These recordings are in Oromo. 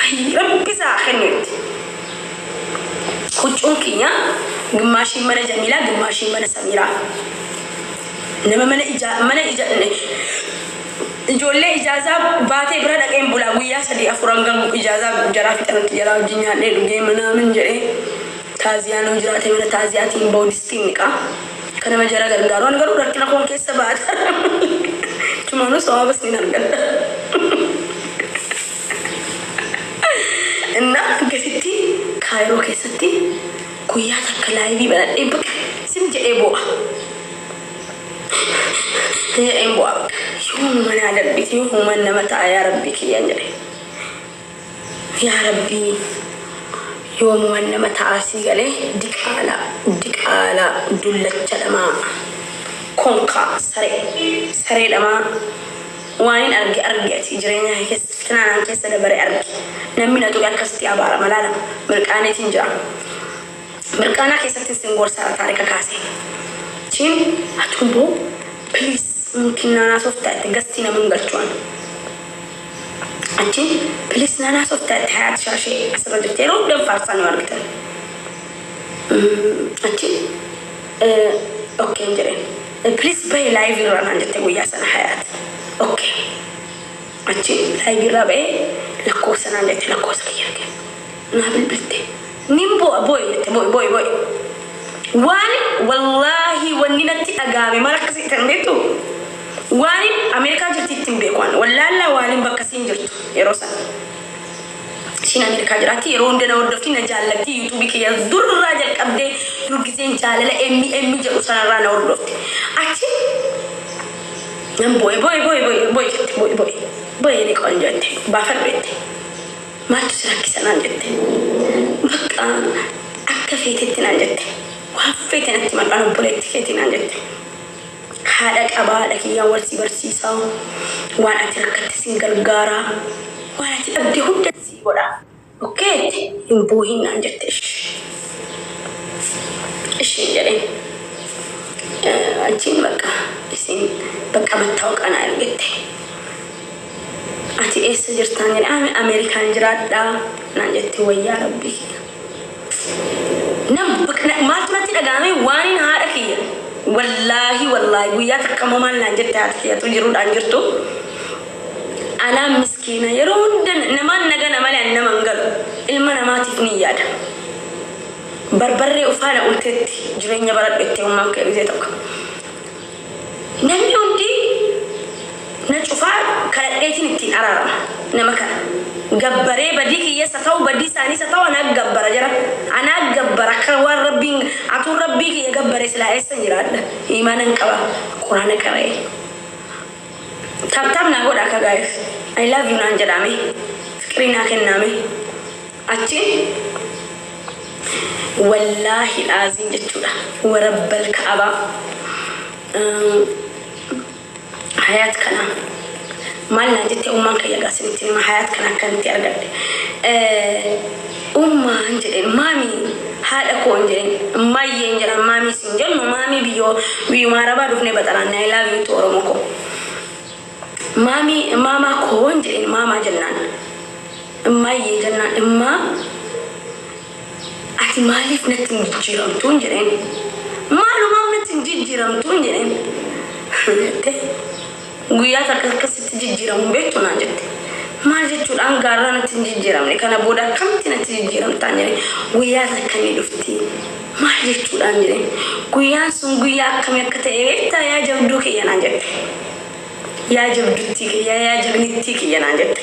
Rabbi isaa kennu jette. Huccuun kiyya gimmaashiin mana Jamiilaa, gimmaashiin mana Samiiraa. Nama mana ijaa mana ija ijoollee ijaazaa baatee bira dhaqeen bulaa guyyaa 3 4 hanga ijaazaa jaraa fixanutti jaraa wajjin nyaadhee dhugee manaamin jedhee taaziyaan yoo jiraate mana taaziyaatiin bahu distiin dhiqaa. Ka nama jara gargaaru ani garuu rakkina koon keessa baata. Chumaanuu sawaabas nin argadha. Innaa akkasitti Kaayiroo keessatti guyyaa takka laayivii banadhee bakka sim jedhee boo'a. Jedheen boo'a bakka. Yoomuma naa darbiti, yoomuman nama ta'a yaa Rabbii kiyyaan jedhe. Yaa Rabbii yoomuman nama ta'a sii galee diqaalaa diqaalaa dullacha dhamaa konkaa saree saree dhamaa. Waanin arge argi ati jireenya kee keessa fitinaan an keessa dabare argi. Namni na tuqe akkasitti abaarama laala mirqaaneetiin jira. Mirqaanaa keessattin sin gorsaara taarika kaase. Chiin atuun boo please mumkin naan haasoftaa jette gastii nama hin galchu an. Achiin please naan haasoftaa jette hayaat shaashee asirra jirti yeroo hunda hin faarsaa nu argitan. Achiin okkeen jedheen. Please bahi live irraa naan jette guyyaa sana Hayaat. Ok. Achi live irraa ba'ee lakkoofsa naan jette, lakkoofsa kiyya arge. Naa bilbilte. Nin boo'a, boo'i jette, boo'i, boo'i, boo'i. Waan wallaahi wanni natti dhaga'ame maal akka seetan beektu? Waanin Ameerikaa jirti ittiin beeku an. Wallaallaa waanin bakka siin jirtu yeroo sana. Ishiin Ameerikaa jiraatti, yeroo hunda na hordofti, na jaallatti, YouTube kiyya durraa jalqabdee, dur gizeen jaalala MM jedhu sanarraa na hordofti. Achi nan boo'e, boo'e, boo'e, boo'e, boo'e jette, boo'e, boo'e, boo'e ni qoonjo jette, baafadhu jette. Maaltu si rakkisa naan jette. Bakka akka feetetti naan jette. Waan feete natti himadhu, an obboleetti keetii naan jette. Haadha qaba, haadha kiyyaan wal si barsiisa, waan ati rakkatte sin gargaara, waan ati dhabde hunda sii godha. Okay jette, hin boohin naan jette, ishi. Ishiin jedheen. Achiin bakka isiin bakka mattaawaqaa naa ergette. Ati eessa jirtaan jedhe, ani Ameerikaan jiraadha naan jette, wayyaa rabbii kiyya. Nam maaltu natti dhaga'ame waanin haadha kiyya wallaahi wallaahi guyyaa takka immoo maal naan jette haati kiyya tu jiruudhaan jirtu anaan miskiina yeroo hunda namaan na gana malee ani nama hin galu, ilma namaatiif ni yaada. Barbarree ufaana ulteetti jireenya baradhu jettee ummaan kee gizee tokko. Namni hundi na cufaa, kadhadheetiin ittiin araarama. Nama kana gabbaree, badii kiyyas haa ta'u, badii isaaniis haa ta'u, anaa gabbara jara. Anaa gabbara akka waan Rabbiin atuun Rabbii kiyya gabbare silaa eessan jiraadha. Iimaanan qaba, Quraana qara'ee. Tap tap naa godha akka guys. I love you naan jedhaa mee. Fiqirii naa kennaa mee. Achiin wallaahi laaziin jechuudha. Warabbal ka'abaa. Hayaat kana maal naan jette ummaan kiyya, gaa isinitti hima hayaat kana akkamitti argadhe. Ummaan jedheen, maamii haadha koo hin jedheen, mayyeen jedhan, maamii sin jennu, maamii biyyoo biyyuma arabaa dhufnee baxaraan. I love you to Oromoo koo. Maamii maamaa koo hin jedheen, maamaa jennaan, mayyee jennaan, immaa ati maaliif natti hin jijjiiramtu hin jedheen. Maalumaaf natti hin jijjiiramtu hin jedheen. Jette guyyaa takka akkasitti jijjiiramu hin beektu naan jette. Maal jechuudhaan gaarraa natti hin jijjiiramne, kana booda akkamitti natti jijjiiramtaan jedheen. Guyyaa takka ni dhufti. Maal jechuudhaan jedheen. Guyyaan sun guyyaa akkamii akka ta'e beektaa yaa jabduu kiyya naan jette. Yaa jabduttii kiyya, yaa jagnittii kiyya naan jette.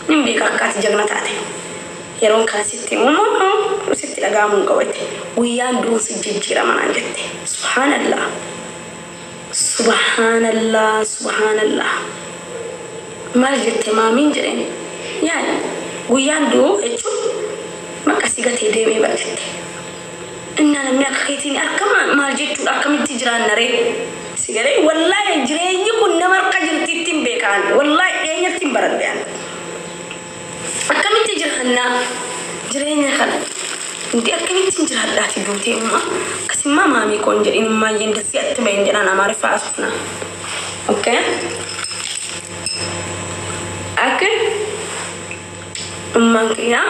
Nin beeka akka ati jagna taate. Yeroon kana sitti himu immoo sitti dhaga'amuu hin qabu jette. Guyyaan du'uun si jijjiirama naan jette. Subhaanallah. Subhaanallah, subhaanallah. Maal jette maamiin jedheen. Yaa guyyaan du'uu jechuun bakka si gatee deemee bara jette. Innaa namni akka keetii ni argama, maal jechuudha, akkamitti jiraanna ree? Si galee wallaahi jireenyi kun nama harka jirtiitti hin beekaan, wallaahi dhiyeenyatti hin baradhe ani. Akkamitti jiraannaa jireenya kana? Inti akkamittiin jiraadhaati duutee umma akkasimmaa maamii koo hin jedhin, ummaayyeen dasii atti bahin jedhaan, amaariffaa asufna. Okay. Akka Ummaan kiyya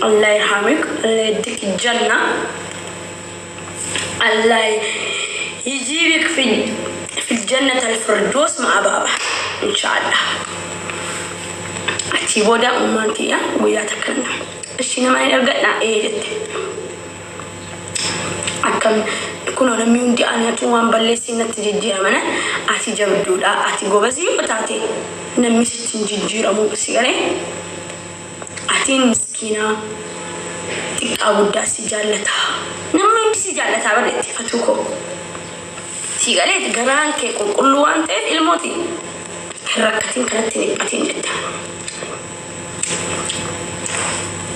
Allah yarhamik, Allah yaddik janna, Allah يجيبك في الجنة الفردوس مع بابا إن شاء الله. Achii booda ummaan kiyya guyyaa takka ishii nama hin argadhaa ee jette. Akkam kunoo namni hundi anatu waan balleessee natti jijjiiramana, ati jabduudha, ati gobasii yoo taate namni sitti hin jijjiiramu, si galee, atiin miskiinaa, xiqqaa guddaa si jaallataa, namni hundi si jaallataa barreetti fatuu koo, si galee, garaan kee qulqulluu waan ta'eef ilmooti hin rakkatin, kanatti hin dhiphatin jette.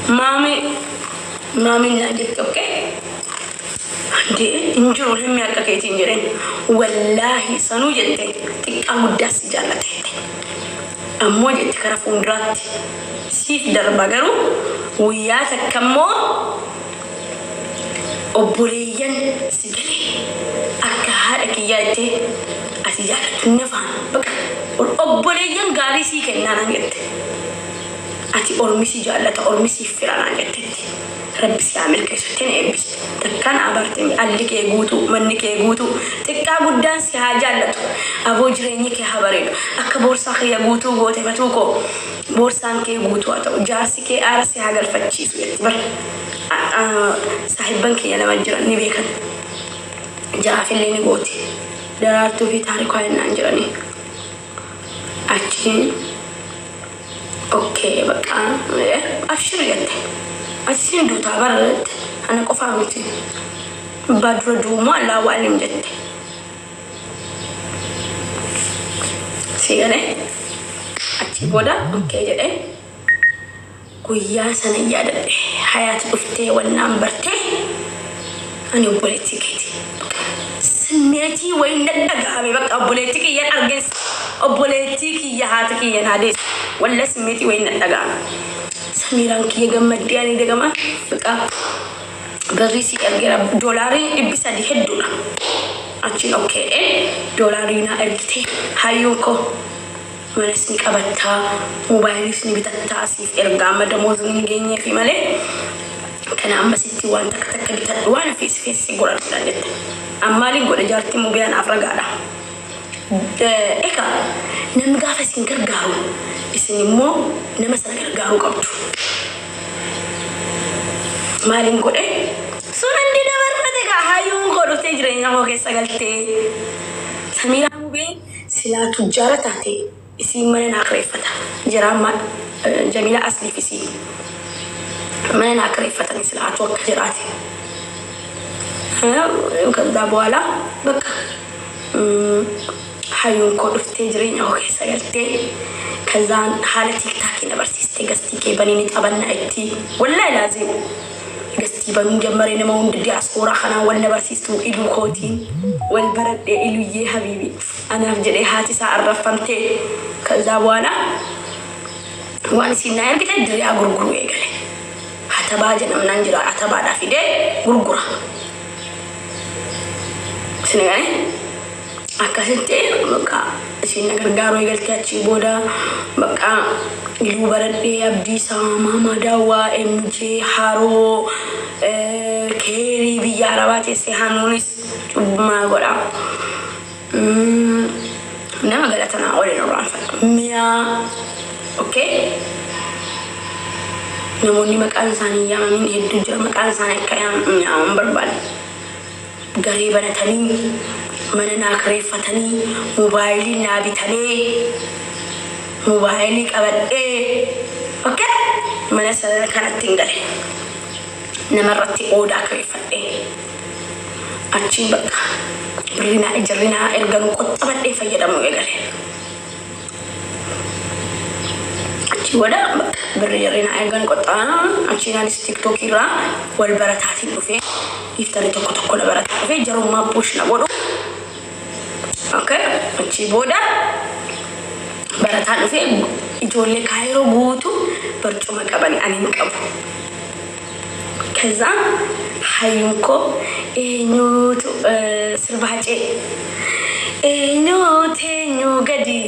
Maami maamiin naan jette, okay, እንዴ hin jiru namni akka keetiin jedheen, wallaahi sanuu jette, xiqqaa guddaa si jaallata jette. Ammoo jette, kara fuulduraatti siif darba, garuu guyyaa takka immoo obboleeyyan si galee akka haadha kiyyaa jettee ati jaallattu nafaan bakka obboleeyyan gaarii sii kennaa naan jette. Ati ormi si jaallata, ormi siif fira naan jettetti. Rabbi si haa milkeessutti na eebbiste. Takkaan abarte, alli kee guutuu, manni kee guutuu, xiqqaa guddaan si haa jaallatu. Aboo jireenyi kee haa bareedu. Akka boorsaa kiyya guutuu goote fatuu koo, boorsaan kee guutuu haa ta'u. Jaarsi kee aara si haa galfachiisu jetti bar. Saahibban kiyya lama jiran ni beekan. Jaraafillee ni gooti. Daraartuu fi taarikaa jennaan jiranii. Achi okay, bakka abshir jette. Achiin duutaa bara jette. Ana qofaa miti. Abbaa dura duumoo allaa waalim jette. Si galee, achi booda okay jedhee guyyaa sana yaadadhe, hayaati dhuftee wannaan bartee ani obboleettii keeti. Simmeetii wayin dhagahame, bakka obboleettii kiyyan argees, obboleettii kiyya haati kiyya naa deesse, walla simmeetii wayin dhagahame. Samiiraan kiyya gammaddee, ani dagama bakka birrii si ergeera, doolaarii 300 hedduudha. Achiin okay doolaarii naa ergite hayyuun koo, manas ni qabattaa, moobaayilis ni bitattaa, siif ergaa, amma damoozni hin geenyeefi malee kana ammasitti waan takka takka bitadhu, waan feesi feesi godhadhu jette. Ammaaliin godhe, jaartii mubiyaan afragaadha. Egaa namni gaafa isin gargaaru isin immoo nama sana gargaaruu qabdu. Maaliin godhe? Sun hundi dabarfate gaa, hayyuun koo dhuftee jireenya koo keessa galtee. Samiiraa Mubeen silaa tujjaara taate isiin mana naa kireeffata. Jira amma Jamiila Asliif isii mana naa kireeffatanii silaatu akka jiraate. ከዛ በኋላ በቃ hayyuun koo dhuftee jireenya koo keessa galtee, ከዛን haala TikTokii na barsiiste, guestii kee banii ni taphannaa itti, wallaahi laazim guestii banuu jammaree, nama hundi diyaaspooraa kanaan wal na barsiistu, iluu kootiin wal baradhee, iluyyee habiibi anaaf jedhee haati isaa arraffamtee, ከዛ በኋላ waan isin naa ergite diriyaa gurguruu eegale. Hatabaa jedhamnaan jira, hatabaadhaa fidee gurgura. Isin galee, akkasitti bakka isin na gargaaruu eegaltee, achii booda bakka iluu baradhee, Abdiisaa, Maamaa Daawwaa, MJ, Haroo, Keerii biyya Arabaa teessee hanuunis cubbumaa godha. Nama galatanaa olin irraanfadha. Mi'aa, okay? Namoonni maqaan isaanii yaamamin hedduu jira, maqaan isaanii akka yaamaman barbaadu. Garee banatanii, mana naa kireeffatanii, moobaayilii naa bitanii, moobaayilii qabadhee, okay? Mana sana kanatti hin gale. Namarratti oodaa kireeffadhee. Achiin bakka birrinaa ijarrinaa erganuu qoxxabadhee fayyadamuu eegale. Achi booda bakka birri jarrinaa ergan qoxxabaa, achiin anis TikTokii irraa wal barataatiin dhufee, iftarri tokko tokko na barataa dhufee, jarummaa push na godhu. Okay, achi booda barataan dhufee, ijoollee Kaayiroo guutuu barcuma qabani, ani hin qabu. ከዛ hayyuun koo eenyuutu sirba hacee eenyuutu eenyu gadi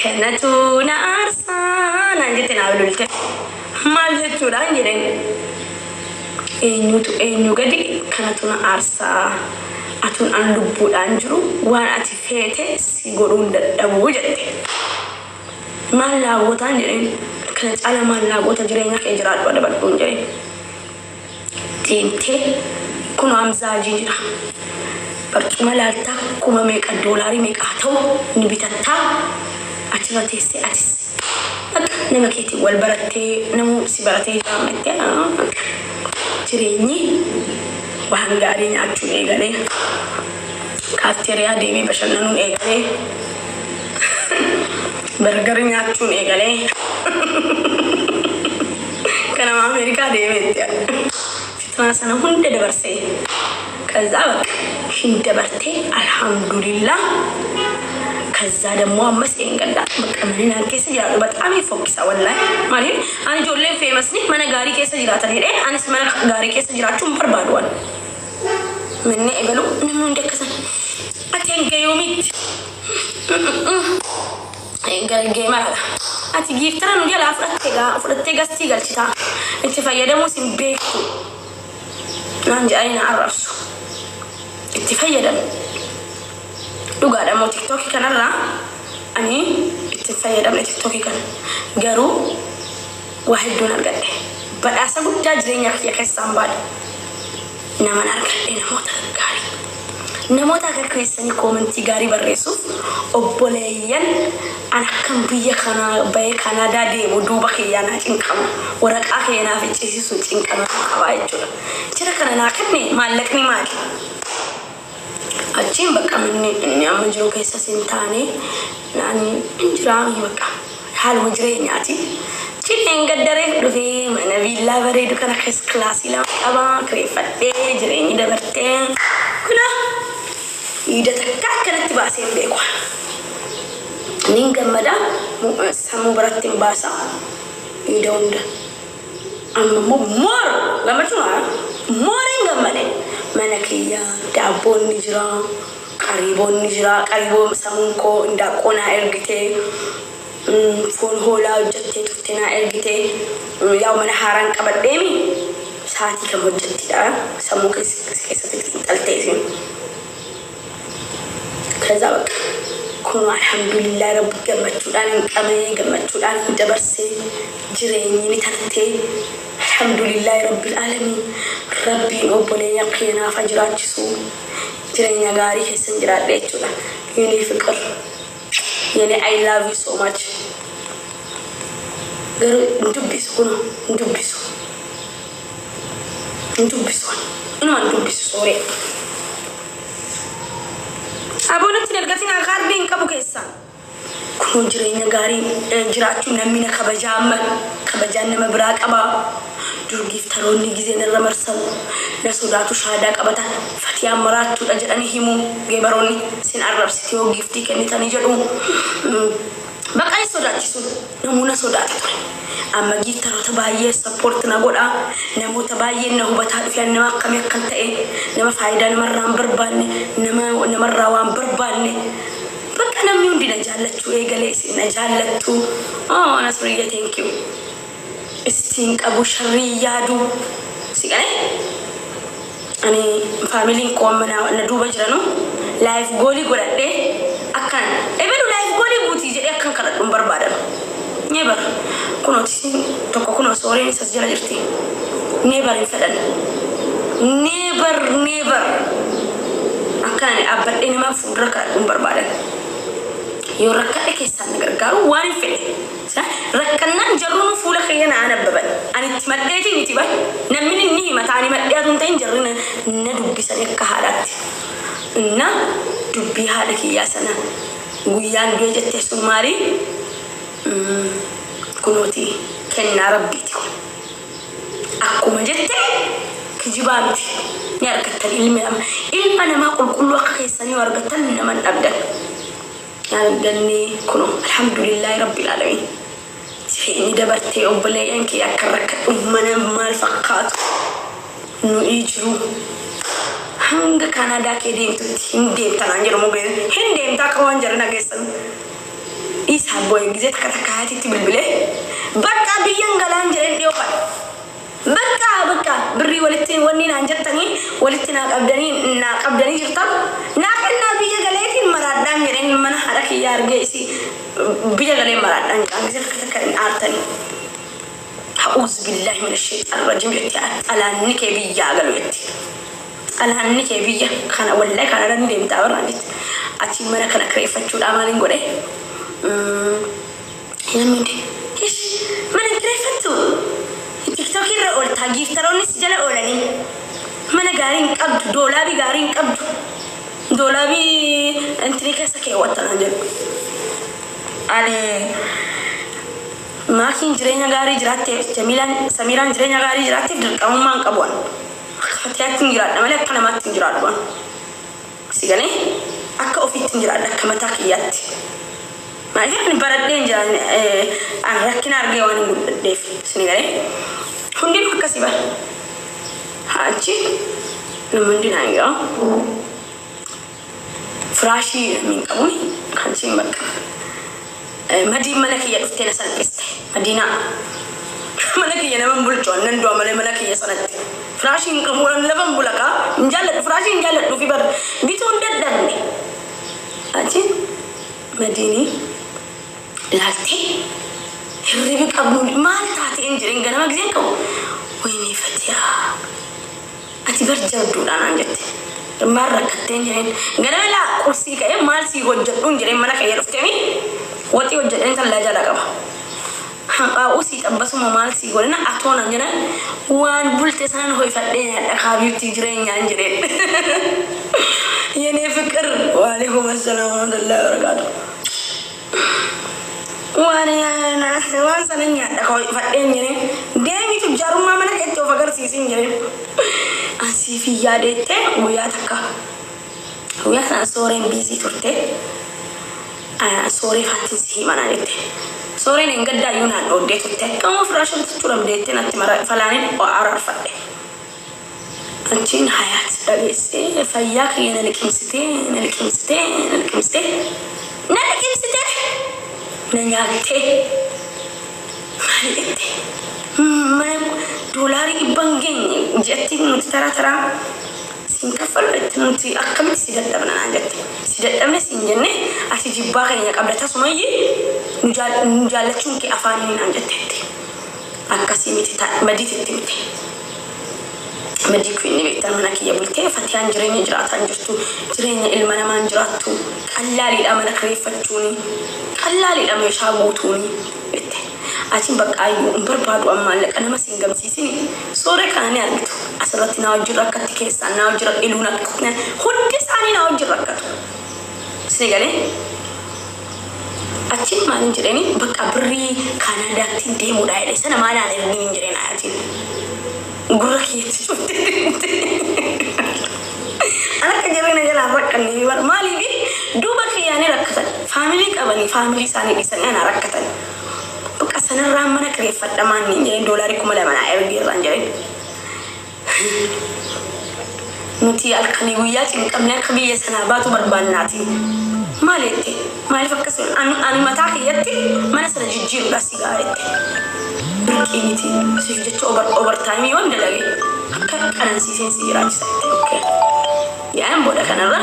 Kanatu na aarsaa naan jette naa bilbilte. Maal jechuudhaan jedheen. Eenyutu eenyu gadi kanatu na aarsaa. Atuun an lubbuudhaan jiru waan ati feete si godhuun dadhabuu jette. Maal laawwataan jedheen. Kana caala maal laawwata jireenya kee jiraadhu adabadhuun jedheen. Deemtee kun hamzaajii jira. Barcuma laaltaa kuma meeqa doolaarii meeqa haa ta'u ni bitattaa achirra teessee atis bakka nama keetiin wal barattee namuu si baratee jiraammattee jireenyi waan gaarii nyaachuun eegalee kaafteeriyaa deemee bashannanuun eegalee burger nyaachuun eegalee kanama Ameerikaa deemeetti fitnaa sana hunda dabarsee ከዛ በቃ hin dabartee alhamdulillah. ከዛ ደግሞ ammas eengaddaa bakka mana naan keessa jiraadhu በጣም fokkisa wallahi. Maaliif ani ijoolleen famousni mana gaarii keessa jiraatan jedhee anis mana gaarii keessa jiraachuu hin barbaadu. Waan manni ebalu namni hundi akkasan ati hanga yoomitti geemaraadha ati gifter nu jalaa fudhattee fudhattee gastii galchitaa itti fayyadamuus hin beektu naan jedhanii na arrabsu. Itti fayyadamu dhugaadha moo TikTokii kanarraa ani itti fayyadamne. TikTokii kana garuu waa hedduun argadhe. Badhaasa guddaa jireenya kiyya keessaan baadhe naman argadhe, namoota gaarii, namoota akka keessanii commentii gaarii barreessuuf obboleeyyan an akkam biyya kana bahee Kanaadaa deemu duuba kiyyaa naa cinqamu waraqaa kiyya naaf iccisiisu cinqama qabaa jechuudha. Jira kana naa kenne maallaqni maali? Achiin bakka manni inni amma jiru keessas hin taane naan hin jiraami bakka haaluma jireenyaati. Jireen gaddaree dhufee mana viillaa bareedu kana keessa kilaasii lama qabaa kireeffadhee jireenyi dabartee kuna iida takka akkanatti baasee hin beeku. Nin gammada sammuu biratti hin baasa iida hunda. Amma immoo moora gammachuu mooreen gammade mana kiyya daabboon ni jira, qariiboon ni jira, qariiboo sammuun koo indaaqqoo naa ergitee foon hoolaa hojjettee turte naa ergitee yaa mana haaraan qabadheemi sa'aatii kam hojjettidha sammuu keessatti xinxaltee isin. ከዛ በቃ kun alhamdulillah rabbi gammachuudhaan hin qabee gammachuudhaan hin dabarsee jireenyi ni tartee alhamdulillah rabbil alamin. Rabbiin obboleeyyan keenyaaf haa jiraachisu jireenya gaarii keessan jiraadha jechuudha. የኔ ፍቅር የኔ I love you so much. Garuu hin dubbisu, kun hin dubbisu, hin dubbisu, inuma hin dubbisu sooree. Aboonatti hin argatin kaardii hin qabu keessaa. Kun jireenya gaarii jiraachuu namni na kabajaa amma kabajaan nama biraa qaba. Dur gifteroonni gizeen irra marsan na sodaatu shaadaa qabatan fatiyaan maraattuudha jedhanii himu geebaroonni sin arrabsite yoo giftii kennitanii jedhu. Bakka ni sodaachisu namuu na sodaata ture. Amma gifteroota baay'ee support na godha. Namoota baay'ee na hubataa dhufe nama akkamii akkan ta'e nama faayidaa namarraa hin barbaanne nama namarraa waan barbaanne. Bakka namni hundi na jaallachuu eegalee isin na jaallattu. Oh, Nasriyya, thank you. Istiin qabu sharrii yaadu. Si galee? Ani familyn koo amma na duuba jiranu life goalii godhadhee akkan ebelu life goalii guutii jedhee akkan kadhadhu hin barbaadan. Never. Kunooti tokko kunoo sooreen isas jala jirti. Never hin fedhan. Never, never. Akkan ani dhaabbadhee nama fuuldura kadhadhu hin barbaadan. Yoo rakkadhe keessaan na gargaaru waan hin fedhe. Rakkannaan jarruun fuula kiyya na anabbaban. Ani itti madheetii miti bar. Namni ni himata ani madhee atuun ta'in jarri na dubbisanii akka haadhaatti. Inna dubbii haadha kiyyaa sana guyyaan du'e jettee sun maali? Kunooti kennaa rabbiiti kun. Akkuma jette kijibaa miti. Ni argattan ilmi nama. Ilma namaa qulqulluu akka keessanii yoo argattan nama hin dhabdan. Arganne kunoo alhamdulillahi rabbil alamin. Jireenyi dabartee obboleeyyan kee akka rakkadhu mana maal fakkaatu nuyi jiru. Hanga Kaanaadaa kee deemtutti hin deemta naan jedhu mogeen hin deemta akka waan jarri nageessan. Dhiisi. Dhiisaa boo'e gizee takka takka haatitti bilbilee bakka biyyan galaan jedheen dhiyoo kana. Bakka bakka birrii walitti wanni naan jettanii walitti naa qabdanii naa qabdanii jirtan naa kennaa biyya galeetiin maraadhaan jedheen mana haadha kiyyaa argee isii biyya galee maraadhaan jedhaan gizee takka takka hin aartanii. A'uuzu billaahi mina sheexaan rajiim jetti xalaanni kee biyyaa galu jetti. Xalaanni kee biyya kana wallahi kana ni deemtaa barraan jetti. Achi mana kana kireeffachuudhaa maaliin godhe? Namni hundi ish mana kireeffattu TikTok irra ooltaa gifteroonnis jala oolanii mana gaarii hin qabdu, doolaabii gaarii hin qabdu, doolaabii intinii keessa keewwattan jedhu. Ani maakiin jireenya gaarii jiraatteef, Jamiilaan Samiiraan jireenya gaarii jiraatteef dirqamummaa hin qabu. Akka Fatiyaatti hin jiraadha malee akka namaatti hin jiraadhu. Si galee akka ofiitti hin jiraadha, akka mataa kiyyaatti. Maaliif ani baradhee hin jiraan, ani rakkina argee waan hin guddadheef, si galee hundinuu akkasii bara. Achi namni hundi naan ga'a. Firaashii namni hin qabu kan siin bakka. Madiin mana kiyya dhuftee na salphiste. Madiinaa. Mana kiyya nama hin bulchu, nan du'a malee mana kiyya sanatti. Firaashii hin qabu, lafa hin bulaqa. Hin jaalladhu, firaashii hin jaalladhu fi bar bituu hin dadhabne. Achi madiinii laaltee hirribi qabnu maal taate hin jedhin ganama giseen qabu. Wayinii Fatiyaa. Ati bar jabduudha naan jette. Maal rakkattee hin jedheen. Ganama laa qursii ka'ee maal sii hojjedhu hin jedheen, mana kiyya dhufteemi waxii hojjedheen tallaa jala qaba. Hanqaaquu sii xabbasuma maal sii godhina atoo naan jedhan, waan bulte sanan ho'ifadhee nyaadha kaabiitti jireenyaan jedheen. የኔ ፍቅር ወአለይኩም አሰላም ወረህመቱላሂ ወበረካቱ። Waan waan sana nyaadha ka ho'ifadhee hin jedheen. Deemii tujjaarummaa mana keetti of agarsiisin jedheen. Asii fi yaadettee guyyaa takka. Guyyaa sana sooreen busy turte. Sooree faattiin si himanaa jette. Sooreen hin gaddaayyuu naan dhooddee turte. Akkama firaasha bitachuu dhabdeettee natti mara falaaniin araarfadhe. Achiin Hayaat dhageessee fayyaa kiyya na liqimsitee, na liqimsitee, na liqimsitee, na liqimsitee, na nyaattee. Maal jette? Mana $100 hin geenye jetti nuti taraa taraa siin kaffalu jette, nuti akkamitti si dadhabna naan jette. Si dadhabne siin jenne, ati jibbaa keenya qabda, tasumayyee nu jaallachuun kee afaaniin naan jetteetti. Akkasii miti, madiititti miti. Madii kun inni beektan mana kiyya bultee Fatiyaan jireenya jiraataa hin jirtu, jireenya ilma namaa hin jiraattu, qallaaliidha mana kireeffachuuni, qallaaliidha meeshaa guutuuni jette. Achiin bakka ayyuu hin barbaadu amma maallaqa nama siin gamsiisini sooree kana ni argitu. Asirratti naa wajjin rakkatti, keessaan naa wajjin iluun akka hundi isaanii naa wajjin rakkatu. Isin galee achiin maalin jedheeni, bakka birrii Kaanaadaatti deemuudha jedhe sana maalaan ergin hin jedheen ayatiin. Gurra kiyyatti cuftee deemte. An akka jireenya jalaa rakkannee bara maaliif duuba kiyyaanii rakkatan, family qabanii family isaanii dhiisanii ana rakkatan. Bakka sanarraa mana kireeffadha maanni hin jedheen, $2,000 naa ergeerraan jedheen. Nuti halkanii guyyaa cinqabne akka biyya sanaa baatu barbaannaati. Maal jette? Maaliif akkas ani mataa kiyyatti mana sana jijjiiruudha si gaa jette. Birqii miti siif jecha overtime yoon dalage akka qanansiiseen si jiraachisa jette. Okay. Yaa'in booda kanarra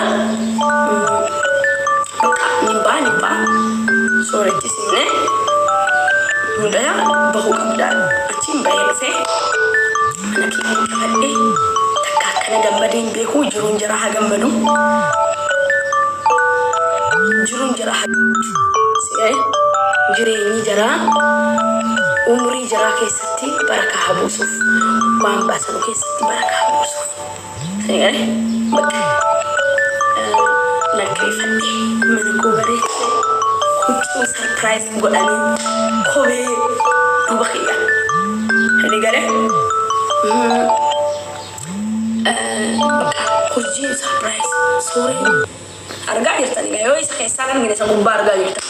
bakka ni baa sooretti simne hunda bahuu qabda. Achiin bahee dhufee mana kiyya qabadhee takka akkana gammadee hin beeku. Jiruun jira haa gammadu. Jiruun jira haa jireenyi jaraa umurii jaraa keessatti barakaa haa buusuuf, waan baasanu keessatti barakaa haa buusuuf. Bakka lakkeeffadhee mana koo bareechee huccuu surprise godhanii kophee duuba kiyya. Inni galee bakka hojiin surprise sooree argaa jirtani yoo isa keessaa kan isa gubbaa argaa jirtan.